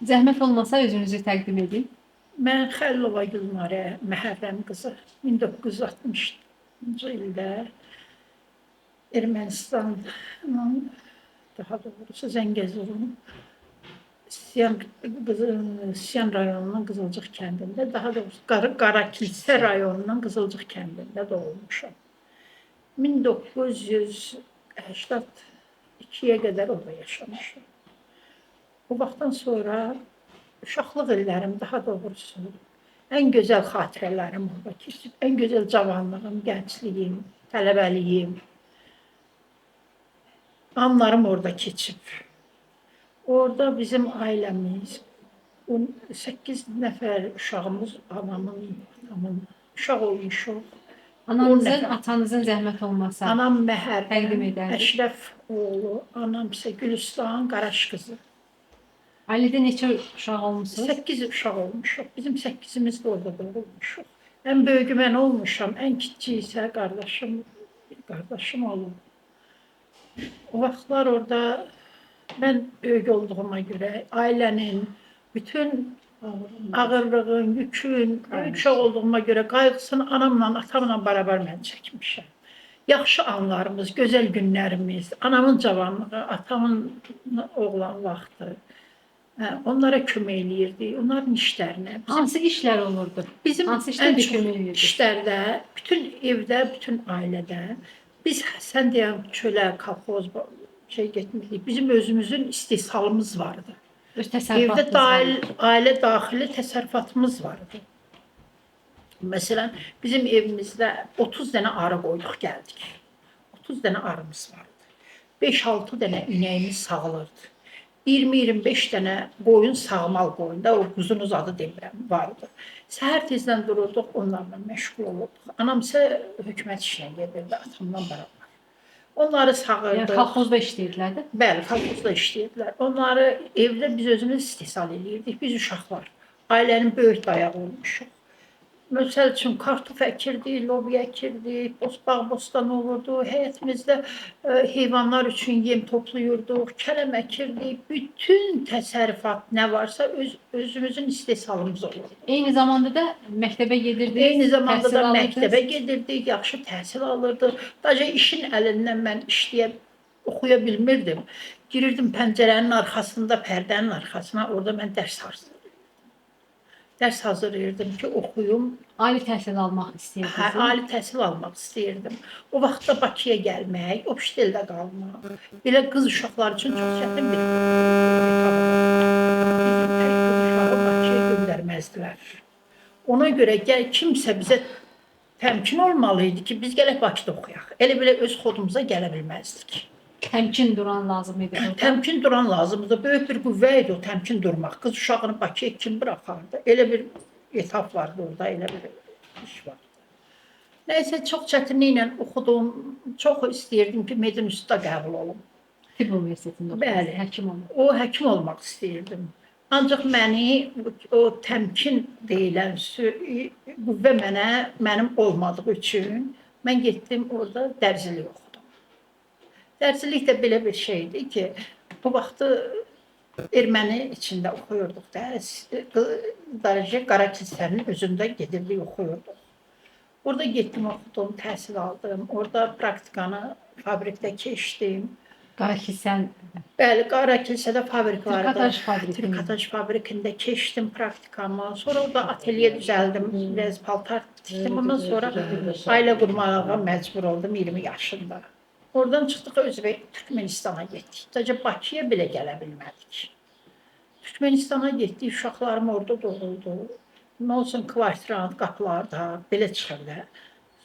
Zəhmət olmasa özünüzü təqdim edin. Mən Xəlilova Gülnarə Məhərrəm qızı 1960-cı ildə Ermənistanın, daha doğrusu Zəngəzurun Siyan rayonunun Qızılcıq kəndində, daha doğrusu Qarakilsə rayonunun Qızılcıq kəndində doğulmuşam. 1982-yə qədər orada yaşamışam. O vaxtdan sonra uşaqlıq illərim, daha doğrusu ən gözəl xatirələrim orada keçib. Ən gözəl cavanlığım, gəncliyim, tələbəliyim, anlarım orada keçib. Orada bizim ailəmiz, 8 nəfər uşağımız, anamın, atamın uşaq olmuşuq. Ananızın, atanızın zəhmət olmasa Anam təqdim Məhərrəm, edərdik. Əşrəf oğlu, anam isə Gülüstan Qaraş qızı. Ailədə neçə uşaq olmusunuz? 8 uşaq olmuşuq. Bizim 8-imiz də orada doğulmuşuq. Ən böyüyü mən olmuşam, ən kiçiyi isə qardaşım olub. O vaxtlar orada mən böyük olduğuma görə ailənin bütün ağırlığın, yükün, böyük uşaq olduğuma görə qayğısını anamla, atamla beraber mən çəkmişəm. Yaxşı anlarımız, gözəl günlərimiz, anamın cavanlığı, atamın oğlan vaxtı. Onlara kömək eləyirdik, onların işlərinə. Hansı işlər olurdu? Bizim Hansı işlərdə ən çox kömək eləyirdiniz? işlərdə, bütün evdə, bütün ailədə biz sən deyən çölə, kolxoz şey getmirdik. Bizim özümüzün istehsalımız vardı. Öz təsərrüfatınız Evdə dahil, vardı. ailə daxili təsərrüfatımız vardı. Məsələn, bizim evimizdə 30 dənə arı qoyduq, gəldik. 30 dənə arımız vardı. 5-6 dənə inəyimiz sağılırdı. 20-25 dənə qoyun, sağmal qoyun da, o quzunuz adı demirəm, vardı. Səhər tezdən dururduq, onlarla məşğul olurduq. Anam isə hökumət işinə gedirdi, atamdan beraber. Onları sağırdı. Yəni kolxozda işləyirdilər də? Bəli, kolxozda işləyirdilər. Onları evdə biz özümüz istehsal eləyirdik, biz uşaqlar. Ailənin böyük dayağı olmuşuq. Məsəl üçün, kartof əkirdik, lobya əkirdik, bağ bostan olurdu. Həyətimizdə heyvanlar üçün yem toplayırdıq, kələm əkirdik. Bütün təsərrüfat nə varsa özümüzün istehsalımız olurdu. Eyni zamanda da məktəbə gedirdiniz, Eyni zamanda təhsil da alırdınız. məktəbə gedirdik, yaxşı təhsil alırdıq. Daha işin əlindən mən oxuya bilmirdim. Girirdim pəncərənin arxasında, pərdənin arxasına, orada mən dərs hazırlayırdım. Dərs hazırlayırdım ki, oxuyum. Ali təhsil almaq istəyirdiniz? Hə, ali təhsil almaq istəyirdim. O vaxtda Bakıya gəlmək, obşteldə qalmaq, belə qız uşaqlar üçün çox çətin bir etap. Bizim tək qız uşağı Bakıya göndərməzdilər. Ona görə kimsə bizə təmkin olmalı idi ki, biz gələk Bakıda oxuyaq. Elə belə öz xodumuza gələ bilməzdik. Təmkin duran lazım idi burada. Təmkin duran lazımdır. Böyük bir qüvvə idi o təmkin durmaq. Qız uşağını Bakıya kim buraxardı? Elə bir etap vardı orada, elə bir iş vardı. Nəysə, çox çətinliklə oxudum. Çox istəyirdim ki, Medinstitutda qəbul olum. Tibb Universitetində oxudunuz, Bəli. həkim olmaq. O, həkim olmaq istəyirdim. Ancaq məni o təmkin deyilən qüvvə mənim olmadığı üçün mən getdim orada dərzilik oxudum. Dərzilik də belə bir şeydir ki, bu vaxtı erməni içində oxuyurduq da, Dərəcə Qara Kilsənin özündə gedirdik, oxuyurduq. Orada getdim, oxudum, təhsil aldım. Orada praktikanı fabrikdə keçdim. Qara Kilsən. Bəli, Qara Kilsədə fabrik vardı. Trikotaj fabrikində. Trikotaj fabrikində keçdim praktikamı. Sonra orada atelye düzəldim, biraz paltar tikdim. Ondan sonra ailə qurmağa məcbur oldum 20 yaşında. Oradan çıxdıq Özbək Türkmenistana getdik. Sadəcə Bakıya belə gələ bilmədik. Türkmenistana getdik, uşaqlarım orada doğuldu. Nə olsun, kvartirant qapılarda belə çıxırdı.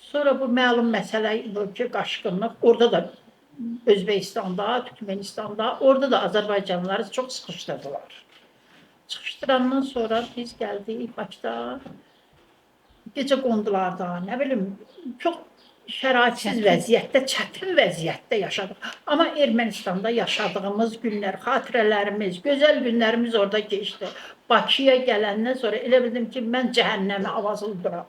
Sonra bu məlum məsələ bu ki, qaçqınlıq, orada da Özbəkistanda, Türkmenistanda, orada da Azərbaycanlıları çox sıxışdırdılar. Sıxışdırandan sonra biz gəldik Bakıda, gecə qondularda, nə bilim, çox şəraitsiz vəziyyətdə, çətin vəziyyətdə yaşadıq. Amma Ermənistanda yaşadığımız günlər, xatirələrimiz, gözəl günlərimiz orada keçdi. Bakıya gələndən sonra elə bildim ki, mən cəhənnəmə avazlı duram.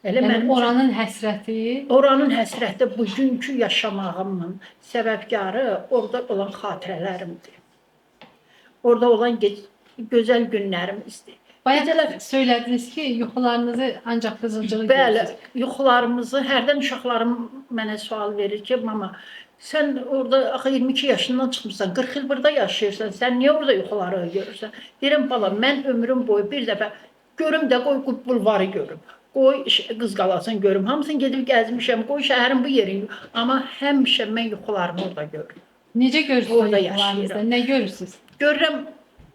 Elə Yəni mənim üçün oranın həsrəti, oranın həsrəti bugünkü yaşamağımın səbəbkarı orada olan xatirələrimdir. Orada olan gözəl günlərimizdir. Bayaq Gecələr- söylədiniz ki, yuxularınızı ancaq qızılcığı Bəli, görürsünüz. yuxularımızı hərdən uşaqlarım mənə sual verir ki, mama, sən orada axı 22 yaşından çıxmısan, 40 il burada yaşayırsan, sən niyə orada yuxuları görürsən? Deyirəm bala, mən ömrüm boyu bir dəfə görüm də qoy bulvarı görüm. Qoy Qız Qalasını görüm. Hamısını gedib gəzmişəm. Qoy şəhərin bu yerini. Amma həmişə mən yuxularımı orada görürəm. Necə görürsünüz Orada yuxularınızda? yaşayıram. Nə görürsünüz? Görürəm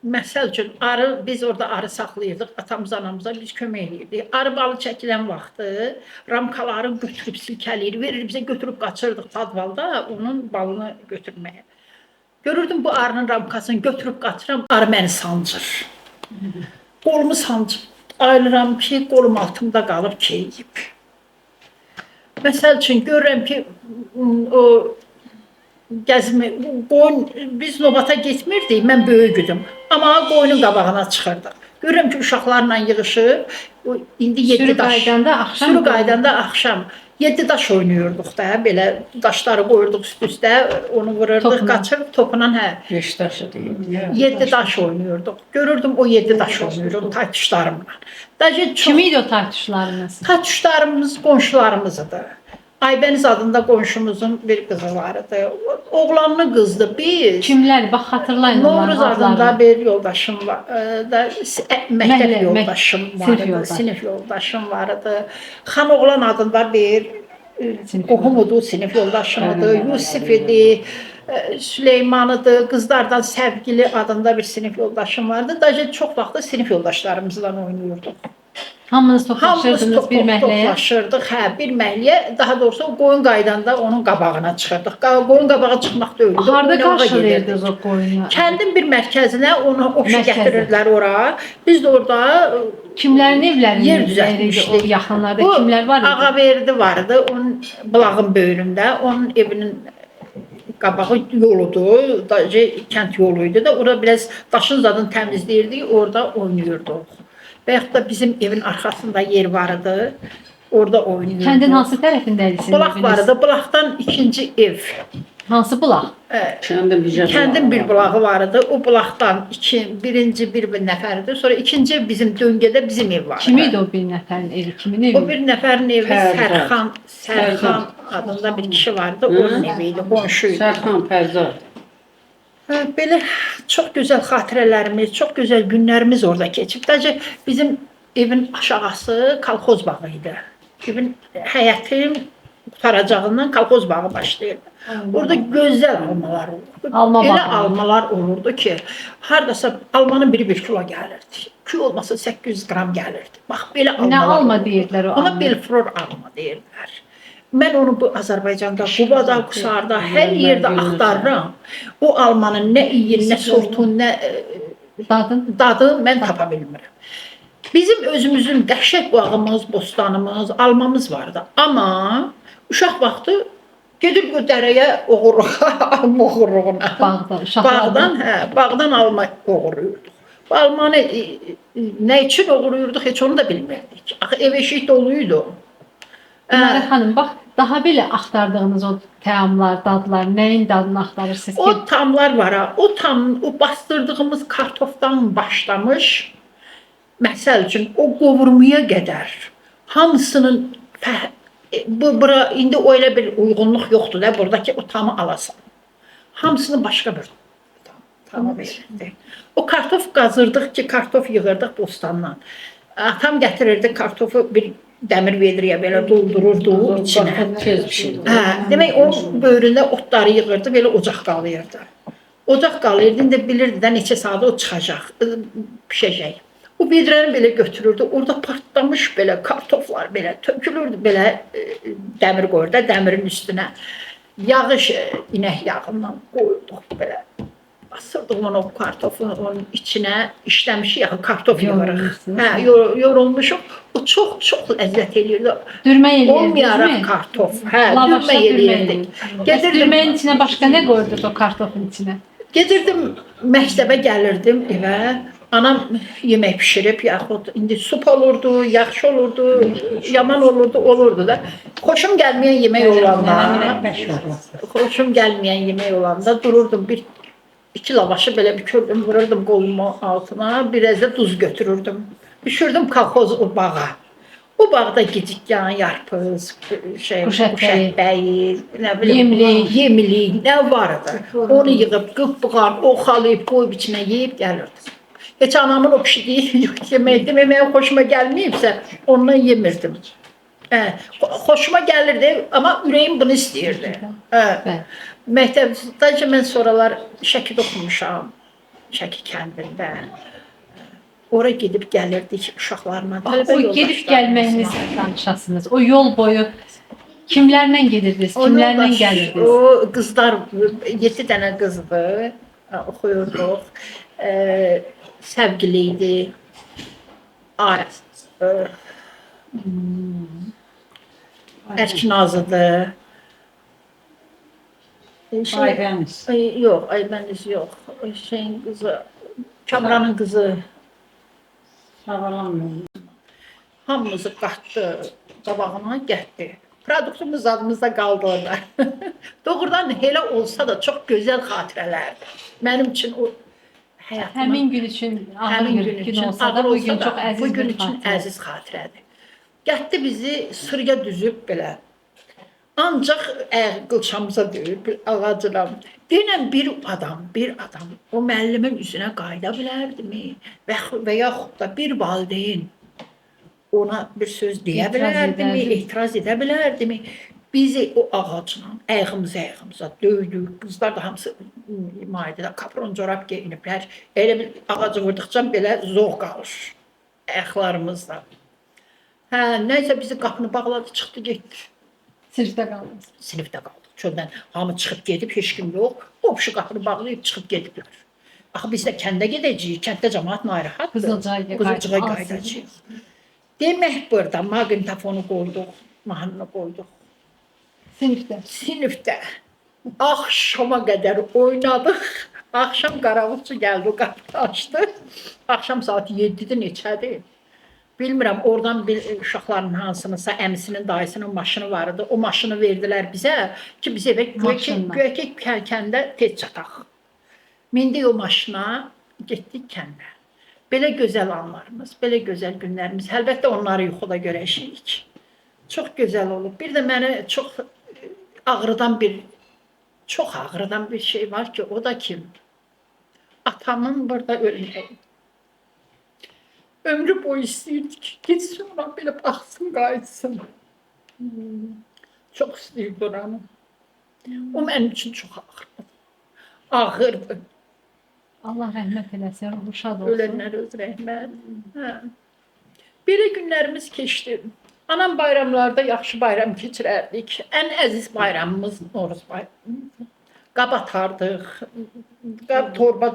məsəl üçün arı biz orada arı saxlayırdıq, atamıza, anamıza biz kömək eləyirdik. Arı balı çəkilən vaxtı ramkaları götürüb silkələyir, verir bizə götürüb qaçırdıq padvalda onun balını götürməyə. Görürdüm bu arının ramkasını götürüb qaçıram, arı məni sancır. Qolumu sancıb ayılıram ki, qolum altımda qalıb keyiyib. Məsəl üçün görürəm ki, o gəzmə, qoyun, biz nobata getmirdik, mən böyük idim. Amma qoyunun qabağına çıxırdıq. Görürəm ki, uşaqlarla yığışıb, o indi 7 Sürü daş. qaydanda axşam Sürü qaydanda axşam 7 daş oynayırdıq da, belə daşları qoyurduq üst-üstə, onu vururduk, Topla. qaçırıb topla, hə. 5 daşı deyim. 7 daş oynayırdıq. Görürdüm o 7 daş oynayırdım taytuşlarımla. Daşı çox Kim idi o taytuşlarınız? Taytuşlarımız qonşularımız idi. Aybəniz adında qonşumuzun bir qızı var idi. Oğlanlı qızdı biz. Kimlər? Bax xatırlayın onların Novruz adında adlarını. bir yoldaşım var. Da məktəb yoldaşım var sinif idi, yoldaşı. sinif yoldaşım var idi. Xanoğlan adında bir Sinif qohum idi, sinif yoldaşım idi. Yusif idi, Süleyman idi. Qızlardan Səvgili adında bir sinif yoldaşım vardı. Daha çox vaxtı sinif yoldaşlarımızla oynayırdıq. Hamınız Hamımız toplaşırdınız bir məhəlləyə. toplaşırdıq, hə, bir məhəlləyə, daha doğrusu o qoyun qaydanda onun qabağına çıxırdıq. Qoyun qabağa çıxmaq deyildi. Harda oynamağa qarşılayırdınız gedirdik. o qoyunu? Kəndin bir mərkəzinə onu o Mərkəzə. gətirirdilər ora. Biz də orada Kimlərin evlərinin yer yeriydi o düzəltmişdik. yaxınlarda Bu kimlər var idi? Ağaverdi vardı, onun bulağın böyründə, onun evinin qabağı yoludur, kənd yolu idi da, ora biraz daşın zadını təmizləyirdik, orada oynayırdıq. Və yaxud da bizim evin arxasında yer var idi, orada oynayırdıq. Kəndin hansı tərəfində idi sizin Bulaq eviniz? var idi, bulaqdan ikinci ev. Hansı bulaq? Kəndin bir Kəndin bir bulağı var idi. O bulaqdan birinci bir nəfər idi. Sonra ikinci ev bizim döngədə bizim ev var idi. Kim idi o bir nəfərin evi? Kimin evi? O bir nəfərin evi Fərzad. Sərxan adında bir kişi vardı. Onun evi idi, qonşu idi. Sərxan Fərzad. Belə çox gözəl xatirələrimiz, çox gözəl günlərimiz orada keçib. Daca bizim evin aşağısı kolxoz bağı idi. Evin həyətin qurtaracağından kolxoz bağı başlayırdı. Orada gözəl almalar olurdu. Alma Elə bağı. almalar olurdu ki, hardasa almanın biri 1 kilo gəlirdi. 2 olmasa 800 qram gəlirdi. Bax belə almalar. Nə alma olurdu. deyirdilər o Ona almaya? Belflor alma deyirdilər. Mən onu bu Azərbaycanda, Qubada, Qusarda, hər yerdə axtarıram. O almanın nə iyi, nə sortun, nə Dadın? dadı mən tapa bilmirəm. Bizim özümüzün dəhşət bağımız, bostanımız, almamız vardı. Amma uşaq vaxtı gedir bu dərəyə oğurluğa, alma oğurluğuna. Bağdan, uşaqlardan. Bağdan, hə, bağdan alma oğurluyurduq. Bu almanı nə üçün oğurluyurduq heç onu da bilmirdik. Axı ev eşik doluydu. Günarə xanım, bax, daha belə axtardığınız o təamlar, dadlar, nəyin dadını axtarırsınız ki? O tamlar var ha, o tam, o bastırdığımız kartofdan başlamış, məsəl üçün o qovurmaya qədər hamısının bu bura indi o elə bir uyğunluq yoxdur da buradakı o tamı alasan. Hamısını başqa bir tamı verirdi. O kartof qazırdıq ki, kartof yığırdıq bostandan. Atam gətirirdi kartofu bir dəmir vedriyə belə doldururdu içinə. Tez pişirdi. Hə, demək o böyründə otları yığırdı, belə ocaq qalıyırdı. Ocaq qalıyırdı, indi bilirdi də neçə saat o çıxacaq, pişəcək. O vedrəni belə götürürdü, orada partlamış belə kartoflar belə tökülürdü, belə dəmir qoyurdu da dəmirin üstünə. Yağış inək yağından qoyurduq belə. Basırdıq onu o kartofun onun içinə, işləmişik yaxı kartof yığırıq. Hə, yorulmuşuq. O çox çox ləzzət eləyirdi. Dürmə eləyirdinizmi? Olmayaraq kartof. Hə, Lavaşla dürmə eləyirdik. Gedirdim. Dürməyin içinə başqa nə qoyurdunuz o kartofun içinə? Gedirdim məktəbə gəlirdim evə. Anam yemək bişirib, yaxud indi sup olurdu, yaxşı olurdu, yaman olurdu, olurdu da. Xoşum gəlməyən yemək olanda, xoşum gəlməyən yemək olanda dururdum bir 2 lavaşı belə bükürdüm, vururdum qolumun altına, biraz da duz götürürdüm. Düşürdüm kolxoz o bağa. O bağda gicikyan, yarpız, şey, Quş ətəyi, nə bilim, yemlik, yemlik, nə var idi. Onu yığıb, qıpqan, oxalayıb, qoyub içinə yeyib gəlirdim. Heç anamın o pişirdiyi yeməkdi, yeməyə xoşuma gəlməyibsə, ondan yemirdim. Xoşuma gəlirdi, amma ürəyim bunu istəyirdi. Məktəbdə mən sonralar Şəkidə oxumuşam, Şəki kəndində. Ora gedib gəlirdik uşaqlarla. O gedib gəlməyiniz danışasınız. O yol boyu kimlərlə gedirdiniz, kimlərlə gəlirdiniz? O qızlar, 7 dənə qızdı, oxuyurduq. Səvgili idi. Ərkinazıdır. Aybəniz. Yox, Aybəniz yox. Şeyin qızı, Kamranın qızı. Sağalanmıyor. Hamımızı qatdı, qabağına getdi. Produktumuz adımızda qaldı orada. Doğrudan elə olsa da çox gözəl xatirələrdir. Mənim üçün o həyatımın həmin gün üçün ağır gün, gün olsa da bu gün çox əziz bu gün üçün əziz xatirədir. Getdi bizi sırıya düzüb belə. Ancaq qılçamıza döyüb ağacına. Denən bir adam o müəllimin üzünə qayıda bilərdimi? Və yaxud da bir valideyn ona bir söz deyə bilərdimi? Etiraz edə bilərdimi? Bizi o ağacla ayağımıza döydü. Qızlar da hamısı maidədə kapron corab geyiniblər. Elə bir ağacı vurduqca belə zoğ qalır ayaqlarımızda. Hə, nəysə bizi qapını bağladı, çıxdı, getdi. Sinifdə qaldınız. Sinifdə qaldıq. Çöldən hamı çıxıb gedib, heç kim yox. O kişi qapını bağlayıb çıxıb gediblər. Axı biz də kəndə gedəcəyik. Kənddə cəmaət narahatdır. Qızılcaya qayıdacağıq. Demək burada maqnitofonu qoyduq, mahnını qoyduq. Sinifdə. Sinifdə. Axşama qədər oynadıq. Axşam qaravulçu gəldi, o qapını açdı. Axşam saat 7-dir neçədir? Bilmirəm, oradan bir uşaqların hansınınsa, əmisinin, dayısının maşını var idi. O maşını verdilər bizə ki, biz evə güya ki kəndə tez çataq. Mindik o maşına, getdik kəndə. Belə gözəl anlarımız, belə gözəl günlərimiz. Əlbəttə onları yuxuda görəşik. Çox gözəl olub. Bir də məni çox ağrıdan bir şey var ki, o da kim? Atamın burada ölməyi. Ömrü boyu istəyirdi ki, getsin ona belə baxsın, qayıtsın. Çox istəyirdi oranı. O mənim üçün çox ağırdı. Ağırdı. Allah rəhmət eləsin, ruhu şad olsun. Ölənlər öz rəhmət. Hə. Belə günlərimiz keçdi. Anam bayramlarda yaxşı bayram keçirərdik. Ən əziz bayramımız Novruz bayramı. Qab atardıq, qab,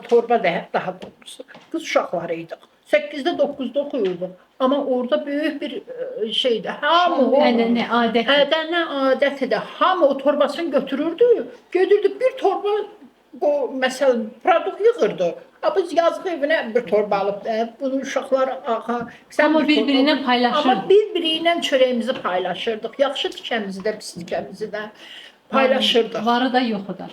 torba daha doğrusu. Qız uşaqları idik. 8-də 9-da oxuyurduq. Amma orada böyük bir şeydi. Hamı o ənənə, adət. Ənənə, adət idi. Hamı o torbasını götürürdü. Gedirdi bir torba məsələn produkt yığırdı. Biz yazıq evinə bir torba alıb, bunu uşaqlar axa. Amma bir-birinə paylaşırdı. Amma bir-biri ilə çörəyimizi paylaşırdıq. Yaxşı tikəmizi də, pis tikəmizi də paylaşırdıq. Varı da yoxu da.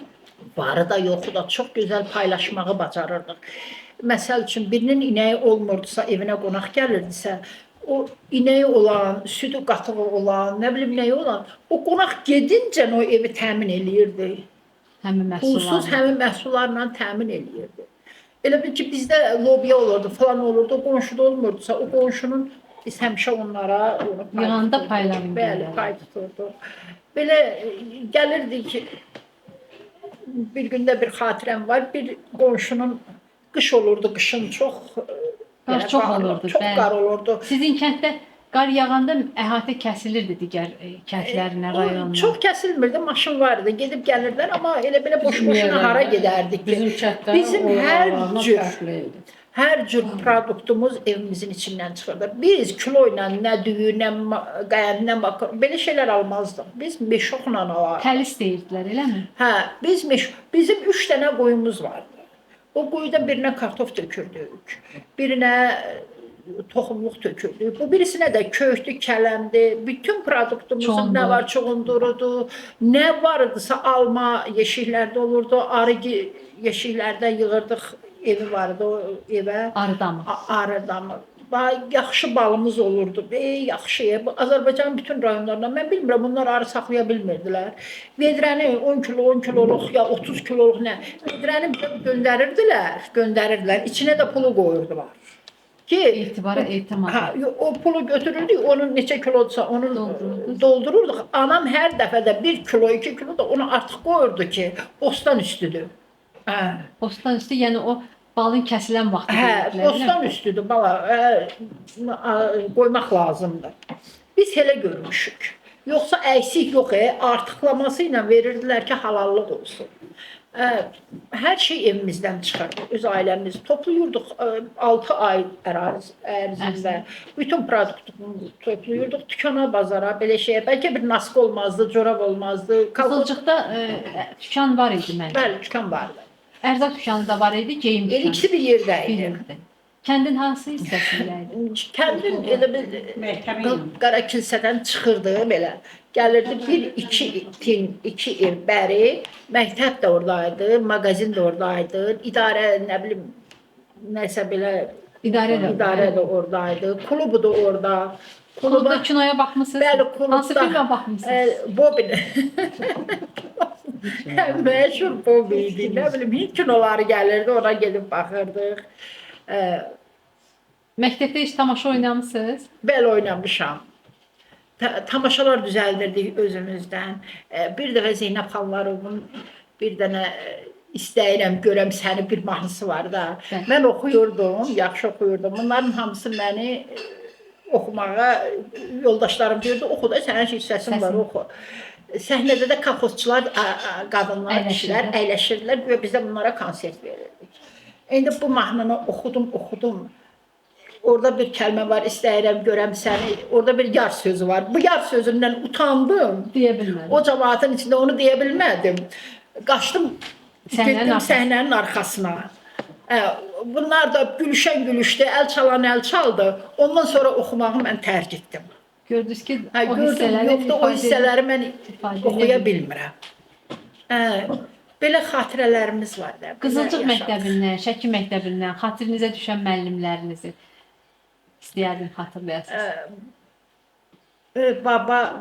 Varı da yoxu da çox gözəl paylaşmağı bacarırdıq. Məsəl üçün birinin inəyi olmurdusa, evinə qonaq gəlirdisə, o inəyi olan, südü qatığı olan, nə bilim nəyi olan, o qonaq gedincə o evi təmin eləyirdi. Həmin məhsullarla. Pulsuz həmin məhsullarla təmin eləyirdi. Elə bil ki, bizdə lobiya olurdu, falan olurdu, o qonşuda olmurdusa, o qonşunun biz həmişə onlara onu pay Yığanda tuturduq. paylanırdı. Bəli, pay tuturduq. Belə gəlirdi ki, bir gündə bir xatirəm var, bir qonşunun qış olurdu, qışın çox qar çox olurdu, çox qar olurdu. Sizin kənddə qar yağanda əhatə kəsilirdi digər kəndlərinə, rayonuna. Çox kəsilmirdi, maşın var idi, gedib gəlirdilər, amma elə belə boş-boşuna hara gedərdik ki? Bizim kənddə bizim hər cür produktumuz evimizin içindən çıxırdı. Biz kilo ilə nə düyü, nə qəyən, nə makaron, belə şeylər almazdıq. Biz meşoqla alardıq. Təlis deyirdilər, eləmi? Hə, bizim 3 dənə qoyumuz vardı. O quyuda birinə kartof tökürdük, birinə toxumluq tökürdük. Bu birisinə də kökdü, kələmdi, bütün produktumuzun Çondur. nə var, çuğundurudu, nə var idisə alma yeşiklərdə olurdu, arı yeşiklərdə yığırdıq, evi vardı o evə. Arıdamı. Arıdamı. Yaxşı balımız olurdu. Yaxşı. Azərbaycanın bütün rayonlarından, mən bilmirəm, bunlar arı saxlaya bilmirdilər. Vedrəni 10 kilo, 10 kiloluq ya 30 kiloluq nə, vedrəni bizə göndərirdilər. İçinə də pulu qoyurdular. Ki, Etibara etimad. Hə, o pulu götürürdük, onun neçə kilodursa onun doldururduq. Anam hər dəfə də 1 kilo, 2 kilo da onu artıq qoyurdu ki, bostan üstüdür. Hə. Bostan üstü, yəni o balın kəsilən vaxtı. Hə, bostan üstüdür bala, qoymaq lazımdır. Biz elə görmüşük. Yoxsa əksik yox, artıqlaması ilə verirdilər ki, halallıq olsun. Hər şey evimizdən çıxırdı, öz ailəmiz. Topluyurduq 6 ay ərzində. Bütün produktumuzu topluyurduq, dükana, bazara, belə şeyə. Bəlkə bir naskı olmazdı, corab olmazdı. Qızılcıqda dükan var idi məncə. Bəli, dükan vardı. Ərzaq dükanı da var idi, geyim dükkanı. İkisi bir yerdə idi. Bir yerdə. Kəndin hansı hissəsində idi? Kəndin elə bir Qara kilsədən çıxırdı belə. Gəlirdi bir, iki tin, iki ev bəri. Məktəb də oradaydı, mağazin də oradaydı, idarə, nə bilim, nəsə belə İdarə də oradaydı, klubu da orada. Klubda kinoya baxmısınız? Bəli, klubda. Hansı filmə baxmısınız? Bobin. Məşhur Bobin idi. Nə bilim, Hint kinoları gəlirdi, ona gedib baxırdıq. Məktəbdə heç tamaşa oynamısınız? Bəli, oynamışam. Tamaşalar düzəldirdik özümüzdən. Bir dəfə Zeynəb xanlarovun bir dənə istəyirəm, görəm səni bir mahnısı var da. Mən oxuyurdum, yaxşı oxuyurdum. Bunların hamısı məni oxumağa, yoldaşlarım deyirdi, oxu da, sənin şey səsin var, oxu. Səhnədə də kolxozçular, qadınlar, kişilər əyləşirdilər və biz də bunlara konsert verirdik. İndi bu mahnını oxudum. Orada bir kəlmə var, istəyirəm, görəm səni. Orada bir yar sözü var. Bu yar sözündən utandım. Deyə bilmədim. O cəmaatın içində onu deyə bilmədim. Qaçdım, getdim səhnənin arxasına. Bunlar da gülüşən gülüşdü, əl çalan əl çaldı. Ondan sonra oxumağı mən tərk etdim. Gördünüz ki, o hissələri, o hissələri mən oxuya bilmirəm. Belə xatirələrimiz var da. Qızılcıq məktəbindən, Şəki məktəbindən, xatirinizə düşən müəllimlərinizi istəyərdim xatırlayasınız.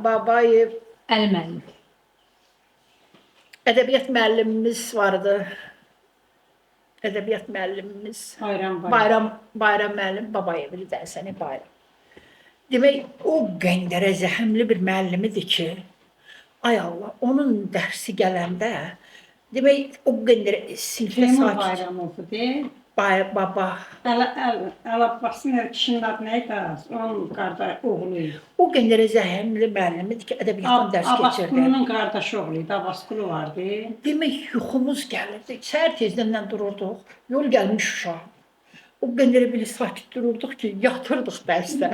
Babayev. Əli müəllim. Ədəbiyyat müəllimimiz vardı. Ədəbiyyat müəllimimiz. Bayram müəllim, Babayev idi səni Bayram. Demək, o qəndərə zəhmli bir müəllimidir ki, ay Allah, onun dərsi gələndə, demək, o qəndərə sinifdə sakit. Teymur Bayramovdu, deyil? Baba. Əl Abbasın hər kişinin adı nə idi? Onun qardaş oğlu idi. O qəndərə zəhmli müəllimidir ki, ədəbiyyatdan dərs keçirdi. Abbasqulunun qardaşı oğlu idi, Abbasqulu vardı. Demək, yuxumuz gəlirdi. Səhər tezdən dururduq, yol gəlmiş uşaq. O qədər belə sakit dururduq ki, yatırdıq dərsdə.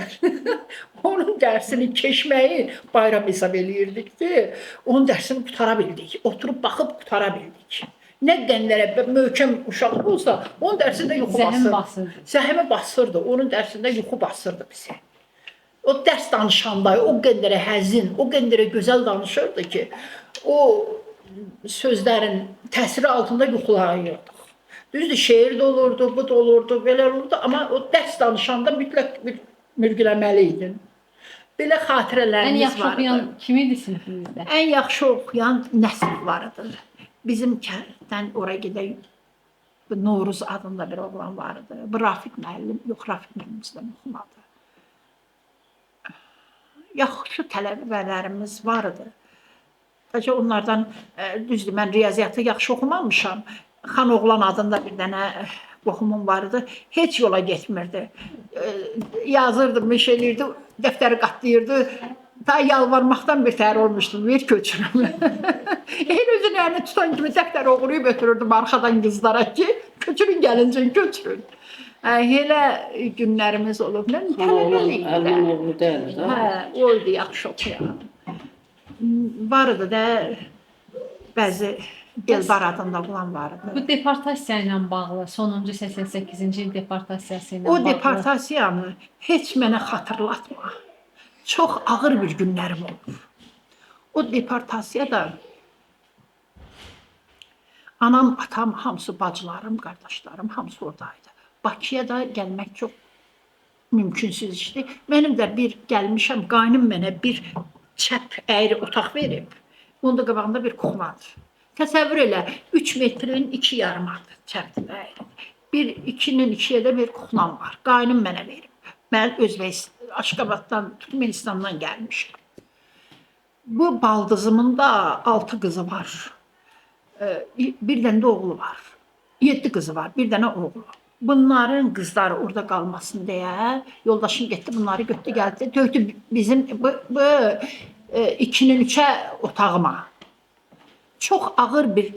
Onun dərsini keçməyi bayram hesab eləyirdik ki, onun dərsini qutara bildik. Oturub baxıb qutara bildik. Nə qədərə möhkəm uşaq olsa, onun dərsində yuxu basırdı. Zəhmi basırdı. Onun dərsində yuxu basırdı bizi. O dərs danışanda o qədərə həzin, o qədərə gözəl danışırdı ki, o sözlərin təsiri altında yuxulayırdıq. Düzdür, şeir də olurdu, bu da olurdu, belə olurdu, amma o dərs danışanda mütləq mürgüləməli idin. Belə xatirələrimiz vardı. Ən yaxşı oxuyan kim idi sinifinizdə? Ən yaxşı oxuyan Nəsir vardı. Bizim kənddən ora gedən Novruz adında bir oğlan vardı. Bu Rafiq müəllim, yox, Rafiq müəllim bizdən oxumadı. Yaxşı tələbələrimiz vardı. Sadəcə onlardan, düzdür, mən riyaziyyatı yaxşı oxumamışam. Xan oğlan adında bir dənə qohumum vardı. Heç yola getmirdi. Yazırdı, meş eləyirdi, dəftəri qatlayırdı. Ta yalvarmaqdan bir təhər olmuşdum, ver köçürüm. Elə özünü əlini tutan kimi dəftəri oğurlayıb ötürürdüm arxadan qızlara ki, köçürün gəlincə, köçürün. Elə günlərimiz olub. Mən tələbə idim. Əlinin oğlu deyil, da? Hə, o idi yaxşı oxuyan. Var idi da bəzi Elbar adında oğlan var idi. Bu deportasiya ilə bağlı, sonuncu 88-ci il deportasiyası ilə O bağlı. deportasiyanı heç mənə xatırlatma. Çox ağır bir günlərim olub. O deportasiyada anam, atam, hamısı bacılarım, qardaşlarım hamısı oradaydı. Bakıya da gəlmək çox mümkünsüz işdir. Mənim də bir gəlmişəm, qaynım mənə bir çəp əyri otaq verib. Onun da qabağında bir kuxladır. Təsəvvür elə, 3 metrin 2 yarımadır çəpdir əyri. Bir 2-nin 2-yə də bir kuxlam var. Qaynım mənə verib. Mən Özbək Aşqabaddan, Türkmenistandan gəlmişəm. Bu baldızımın da 6 qızı var. Bir dənə də oğlu var. 7 qızı var, bir dənə oğlu. Bunların qızları orada qalmasın deyə yoldaşım getdi, bunları götürdü, gəldi, tökdü bizim bu 2-nin 3-ə otağıma. Çox ağır bir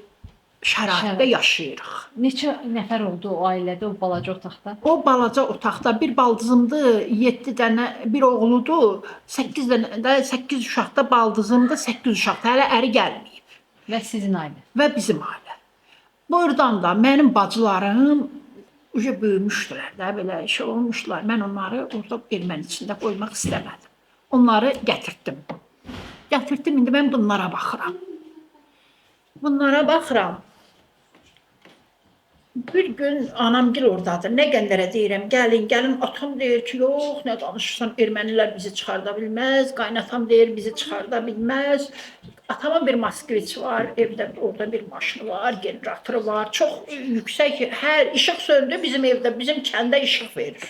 şəraitdə yaşayırıq. Neçə nəfər oldu o ailədə, o balaca otaqda? O balaca otaqda bir baldızımdı, 7 dənə, bir oğludu, 8 dənə də 8 uşaqda baldızımdı, 8 uşaqda hələ əri gəlməyib. Və sizin ailə. Və bizim ailə. Buradan da mənim bacılarım uca böyümüşdülər də, belə şey olmuşdular. Mən onları orada erməni içində qoymaq istəmədim. Onları gətirtdim. Gətirtdim, indi mən bunlara baxıram. Bunlara baxıram. Bir gün anamgil oradadır. Nə qədərə deyirəm, gəlin, gəlin. Atam deyir ki, yox, nə danışırsan, ermənilər bizi çıxarda bilməz. Qaynatam deyir, bizi çıxarda bilməz. Atamın bir Moskviçi var, evdə orada bir maşını var, generatoru var. Çox yüksək, hər işıq söndü bizim evdə, bizim kəndə işıq verir.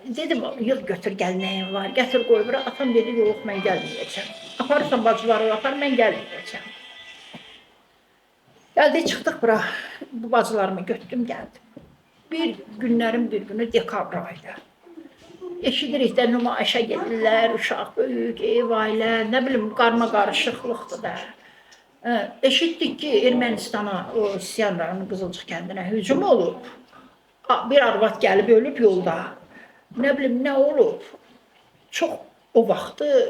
Dedim, yığ götür, gəl nəyin var, gətir qoy bura. Atam dedi, yox, mən gəlməyəcəm. Aparırsan bacıları, apar, mən gəlməyəcəm. Gəldik, çıxdıq bura. Bu bacılarımı götürdüm, gəldim. Bir günlərin bir günü dekabr ayı. Eşidirik də nümayişə gedirlər, uşaq böyük, ev, ailə, nə bilim, qarma qarışıqlıqdır da. Eşitdik ki, Ermənistana, o Sisiyan rayonu Qızılcıq kəndinə hücum olub. Bir arvad gəlib ölüb yolda. Nə bilim, nə olub. Çox o vaxtı,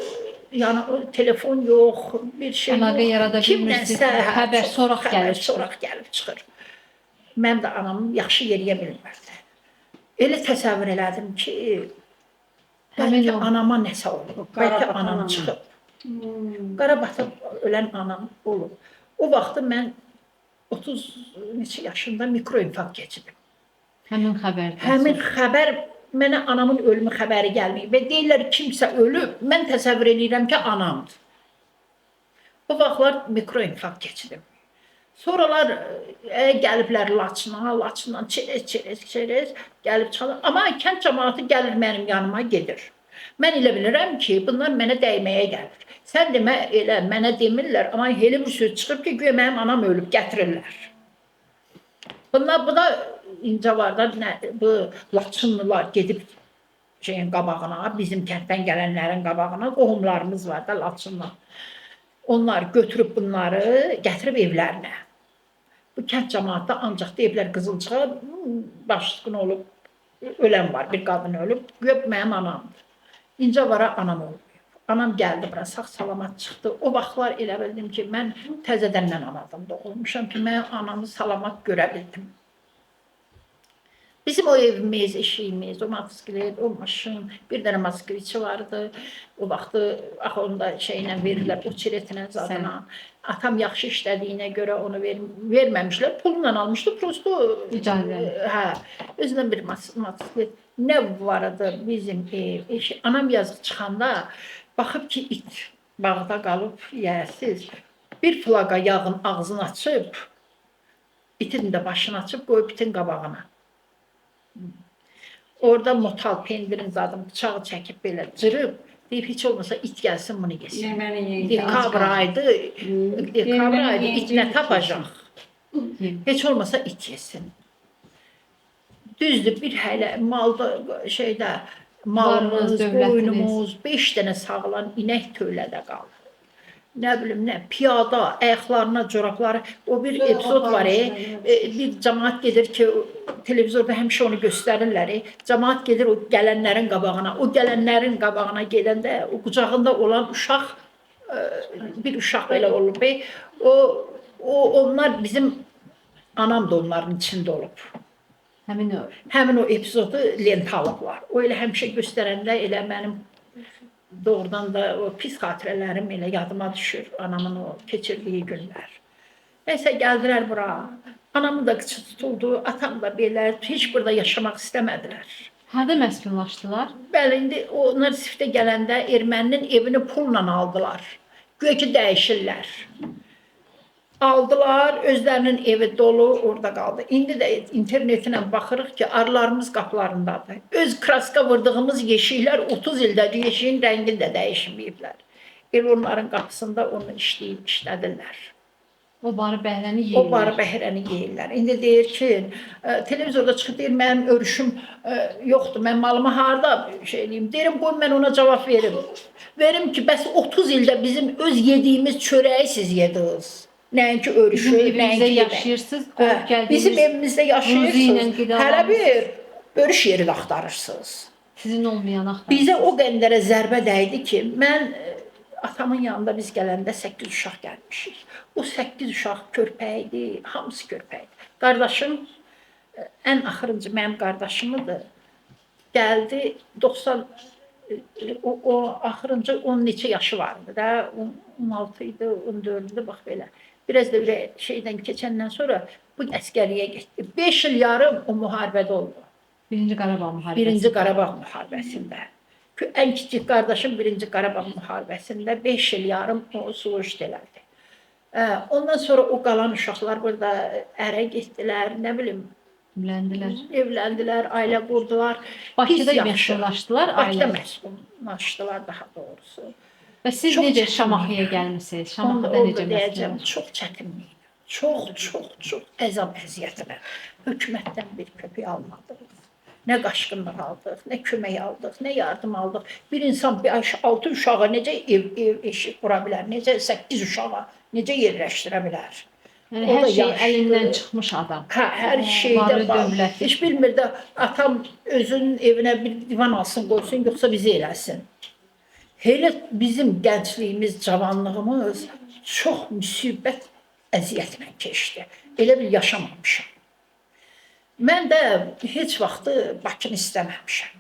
yəni o telefon yox, bir şey yox. Əlaqə yarada bilmirsiniz. Kimdənsə, Xəbər soraq gəlir. Soraq gəlib çıxır. Mənim də anam yaxşı yeriyə bilmirdi. Elə təsəvvür elədim ki, bəlkə anama nəsə olub, bəlkə anam çıxıb. Qarabatı ölən anam olub. O vaxtı mən 30 neçə yaşında mikroinfarkt keçirdim. Həmin xəbərdən. Həmin xəbər mənə anamın ölümü xəbəri gəlməyib və deyirlər kimsə ölüb, mən təsəvvür eləyirəm ki, anamdır. Bu vaxtlar mikroinfarkt keçirdim. Sonralar gəliblər Laçına, Laçından çerez gəlib çıxarlar. Amma kənd cəmaatı gəlir mənim yanıma gedir. Mən elə bilirəm ki, bunlar mənə dəyməyə gəlir. Sən demə elə mənə demirlər, amma elə bir söz çıxıb ki, güya mənim anam ölüb, gətirirlər. Bunlar, bu da incə var da, bu Laçınlılar gedib şeyin qabağına, bizim kənddən gələnlərin qabağına, qohumlarımız var da Laçınla. Onlar götürüb bunları, gətirib evlərinə. Bu kənd cəmaatda ancaq deyiblər Qızılcığa başqın olub, ölən var, bir qadın ölüb, güya mənim anamdır. İncə vara anam olmayıb. Anam gəldi bura, sağ-salamat çıxdı. O vaxtlar elə bildim ki, mən təzədən anadan doğulmuşam ki, mən anamı salamat görə bildim. Bizim o evimiz, eşiyimiz, o motosiklet, o maşın, bir dənə moskviçi vardı. O vaxtı axı onu da şeylə verirlər, o çiretlə zadına. Atam yaxşı işlədiyinə görə onu verməmişlər, pulla almışdı, prosto İcazə. Hə, özündən bir motosiklet. Nə var idi bizim ev, eşi. Anam yazıq çıxanda baxıb ki, it bağda qalıb yiyəsiz. Bir flaqa yağın ağzını açıb, itin də başını açıb qoyub itin qabağına. Orada motal pendirin zadını bıçağı çəkib belə cırıb, deyib heç olmasa it gəlsin bunu yesin. Dekabr aydı, dekabr aydı, it nə tapacaq? Heç olmasa it yesin. Düzdür, bir hələ malda şeydə malımız, qoyunumuz, 5 dənə sağlam inək tövlədə qaldı. Nə bilim, nə, piyada, ayaqlarına, corabları, o bir epizod var, bir cəmaat gedir ki, televizorda həmişə onu göstərirlər, cəmaat gedir o gələnlərin qabağına, o gələnlərin qabağına gedəndə o qucağında olan uşaq, bir uşaq belə olub, o Onlar bizim anam da onların içində olub. Həmin o epizodu lentə alıblar. O elə həmişə göstərəndə elə mənim doğrudan da o pis xatirələrim elə yadıma düşür, anamın o keçirdiyi günlər. Nəysə gəldilər bura. Anamın da qıçı tutuldu, atam da belə, heç burada yaşamaq istəmədilər. Harda məskunlaşdılar? Bəli, indi onlar siftə gələndə erməninin evini pulla aldılar. Güya ki dəyişirlər. Aldılar, özlərinin evi dolu, orada qaldı. İndi də internetlə baxırıq ki, arılarımız qapılarındadır. Öz kraska vurdığımız yeşiklər 30 ildə yeşiyin rəngini də dəyişməyiblər. Elə onların qapısında onu işləyib işlədirlər. O barı bəhrəni yeyirlər. O barı bəhrəni yeyirlər. İndi deyir ki, televizorda çıxıb deyir, mənim örüşüm yoxdur, mən malımı harda şey eləyim. Deyirəm, qoy mən ona cavab verim. Verim ki, bəs 30 ildə bizim öz yediyimiz çörəyi siz yediniz. Nəinki örüşü, Bizim evimizdə nəinki yemək. yaşayırsınız, qoyub gəldiyiniz Bizim evimizdə ruzi ilə yaşayırsınız. qidalanırsınız. Hələ bir örüş yeri də axtarırsınız. Sizin olmayan axtarırsınız. Bizə o qədərə zərbə dəydi ki, mən atamın yanında biz gələndə 8 uşaq gəlmişik. O 8 uşaq körpə idi, hamısı körpə idi. Qardaşım, ən axırıncı mənim qardaşımıdır. Gəldi 90 o axırıncı 10 neçə yaşı vardı da, 16 idi, 14 idi, bax belə. Biraz da ürək şeydən keçəndən sonra bu əsgərliyə getdi. 5 il yarım o müharibədə oldu. Birinci Qarabağ müharibəsi. Birinci Qarabağ müharibəsində. Ən kiçik qardaşım Birinci Qarabağ müharibəsində 5 il yarım o suluş elədi. Ondan sonra o qalan uşaqlar burada ərə getdilər, nə bilim, Evləndilər. evləndilər, ailə qurdular. Bakıda məskunlaşdılar Bakıda ailə. məskunlaşdılar daha doğrusu. Və siz Çox necə çətin Şamaxıya idi. gəlmisiniz? Onu Şamaxıda da necə deyəcəm, məskunlaşdınız? çox çətin idi. Çox, çox, çox əzab əziyyətlə. Hökumətdən bir köpük almadıq. Nə qaçqınlıq aldıq, nə kömək aldıq, nə yardım aldıq. Bir insan 6 uşağa necə ev eşik qura bilər, necə 8 uşağa necə yerləşdirə bilər? Yəni O hər da şey yaşlı. əlindən çıxmış adam. Hə, hər şeydə Varı var. dövləti. Heç bilmir də atam özünün evinə bir divan alsın, qoysun, yoxsa bizi eləsin. Elə bizim gəncliyimiz, cavanlığımız çox müsibət əziyyətlə keçdi. Elə bil yaşamamışam. Mən də heç vaxtı Bakını istəməmişəm.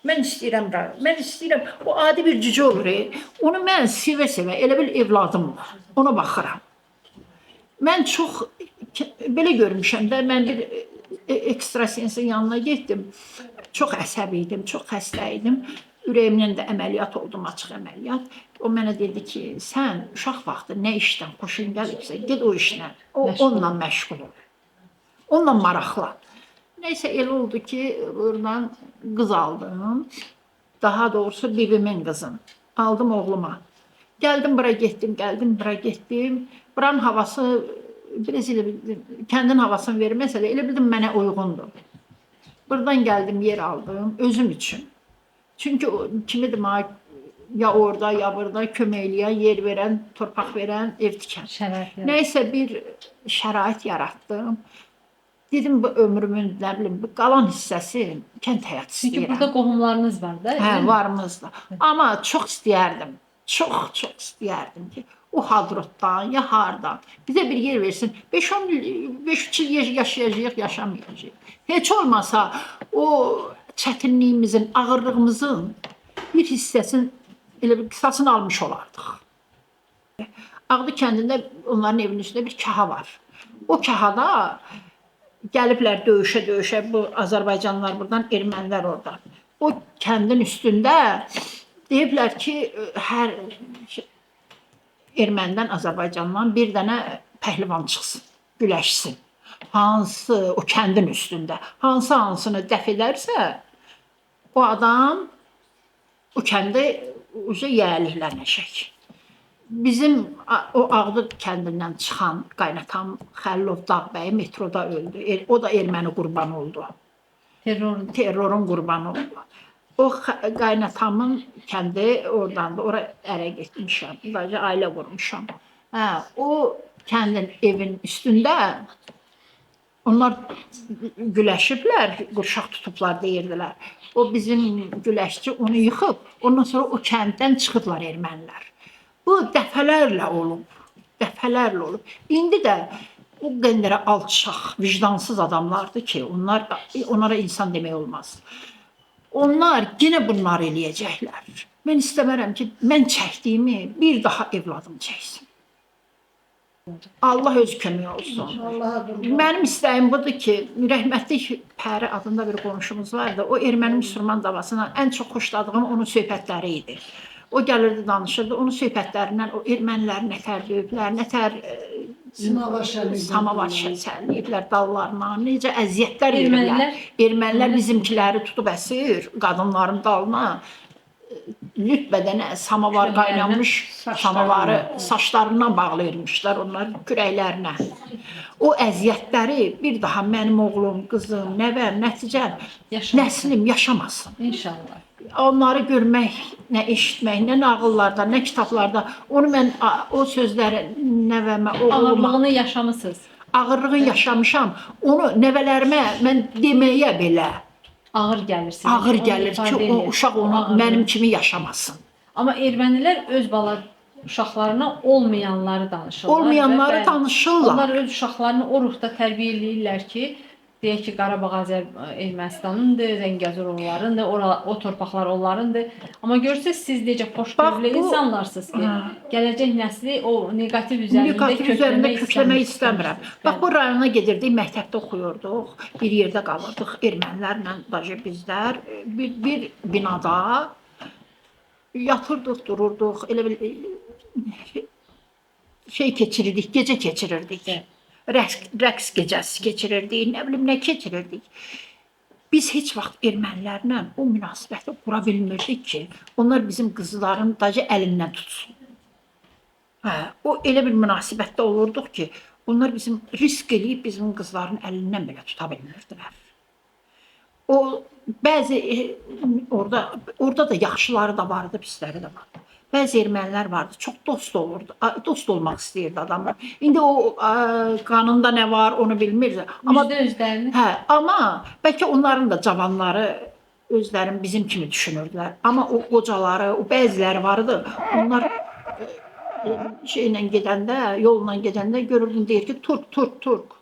Mən istəyirəm, mən istəyirəm, o adi bir cücə olur. Onu mən sevə-sevə, elə bil evladım var. Ona baxıram. Mən çox belə görmüşəm də, mən bir ekstrasensin yanına getdim. Çox əsəbi idim, çox xəstə idim. Ürəyimdən də əməliyyat oldum, açıq əməliyyat. O mənə dedi ki, sən uşaq vaxtı nə işdən xoşun gəlibsə, get o işlə, onunla məşğul ol. Onunla maraqlan. Nəysə elə oldu ki, buradan qız aldım. Daha doğrusu bibimin qızını. Aldım oğluma. Gəldim bura getdim, gəldim bura getdim. Buranın havası biraz elə bildim, kəndin havasını verməsə də elə bildim mənə uyğundur. Buradan gəldim, yer aldım özüm üçün. Çünki kimidir mənə ya orada ya burada kömək eləyən, yer verən, torpaq verən, ev tikən. Şərait yaratdı. Nəysə bir şərait yaratdım. Dedim bu ömrümün, nə bilim, bu qalan hissəsi kənd həyatı Çünki istəyirəm. burada qohumlarınız var da. Hə, varımız da. Amma çox istəyərdim. Çox, çox istəyərdim ki, o Hadrutdan ya hardan bizə bir yer versin. 5-10 il, 5-3 il yaşayacağıq, yaşamayacağıq. Heç olmasa o çətinliyimizin, ağırlığımızın bir hissəsini elə bir qisasını almış olardıq. Ağdı kəndində onların evinin üstündə bir kaha var. O kahada gəliblər döyüşə-döyüşə bu Azərbaycanlılar buradan, ermənilər oradan. O kəndin üstündə deyiblər ki, hər erməndən, Azərbaycandan bir dənə pəhlivan çıxsın, güləşsin. Hansı o kəndin üstündə, hansı hansını dəf edərsə, o adam o kəndə uca yəliklənəcək. Bizim o Ağdı kəndindən çıxan qaynatam Xəlilov Dağbəy metroda öldü. O da erməni qurbanı oldu. Terrorun qurbanı oldu. O qaynatamın kəndi oradandır. Ora ərə getmişəm. Daha ailə qurmuşam. Hə, o kəndin evin üstündə onlar güləşiblər, qurşaq tutublar deyirdilər. O bizim güləşçi onu yıxıb, ondan sonra o kənddən çıxıblar ermənilər. Bu dəfələrlə olub. Dəfələrlə olub. İndi də o qədər alçaq, vicdansız adamlardır ki, onlar onlara insan demək olmaz. Onlar yenə bunları eləyəcəklər. Mən istəmərəm ki, mən çəkdiyimi bir daha evladım çəksin. Allah öz köməyi olsun. Mənim istəyim budur ki, rəhmətli Pəri adında bir qonşumuz vardı. O erməni müsəlman davasından ən çox xoşladığım onun söhbətləri idi. O gəlirdi, danışırdı. Onun söhbətlərindən o ermənilər nətər döyüblər, nətər Samavar şənliyiblər. Samavar şənliyiblər dallarına, necə əziyyətlər veriblər. Ermənilər bizimkiləri tutub əsir, qadınların dalına lüt bədənə samavar qaynanmış samavarı saçlarından bağlayırmışlar onlar kürəklərinə. O əziyyətləri bir daha mənim oğlum, qızım, nəvəm, nəticəm, nəslim yaşamasın. İnşallah. Onları görmək, nə eşitmək, nə nağıllarda, nə kitablarda, onu mən o sözləri nəvəmə, oğluma ağırlığını yaşamısınız. Ağırlığı yaşamışam. Onu nəvələrimə mən deməyə belə ağır gəlir sizə. Ağır gəlir ki, o uşaq onu mənim kimi yaşamasın. Amma ermənilər öz bala uşaqlarına olmayanları danışırlar. Olmayanları danışırlar. Onlar öz uşaqlarını o ruhda tərbiyə eləyirlər ki, deyək ki, Qarabağ Azər Ermənistanındır, Zəngəzur onlarındır, o torpaqlar onlarındır. Amma görsəz siz necə xoşgörülü insanlarsınız ki, gələcək nəsli o neqativ üzərində kökləmək istəmirəm. Bax, bu rayona gedirdik, məktəbdə oxuyurduq, bir yerdə qalırdıq ermənilərlə, daşı bizlər bir binada yatırdıq, dururduq, elə bil şey keçirirdik, gecə keçirirdik. Rəqs gecəsi keçirirdik, nə bilim nə keçirirdik. Biz heç vaxt ermənilərlə o münasibəti qura bilmirdik ki, onlar bizim qızların dacı əlindən tutsun. Hə, o elə bir münasibətdə olurduq ki, onlar bizim risk eləyib bizim qızların əlindən belə tuta bilmirdilər. O bəzi orada da yaxşıları da vardı, pisləri də vardı. Bəzi ermənilər vardı, çox dost olurdu, dost olmaq istəyirdi adamlar. İndi o qanında nə var, onu bilmirdi. Amma özlərini. Hə, amma bəlkə onların da cavanları özlərini bizim kimi düşünürdülər. Amma o qocaları, o bəziləri vardı, onlar şeylə gedəndə, yolla gedəndə görürdün, deyir ki, Türk, Türk, Türk.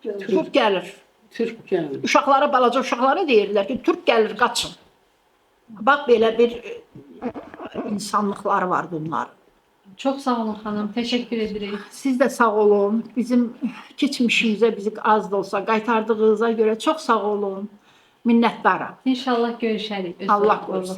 Türk gəlir. Türk gəlir. Uşaqlara, balaca uşaqlara deyirdilər ki, Türk gəlir, qaçın. Bax, belə bir insanlıqları var bunların. Çox sağ olun xanım, təşəkkür edirik. Siz də sağ olun. Bizim keçmişimizə bizi az da olsa qaytardığınıza görə çox sağ olun. Minnətdaram. İnşallah görüşərik. Allah qorusun.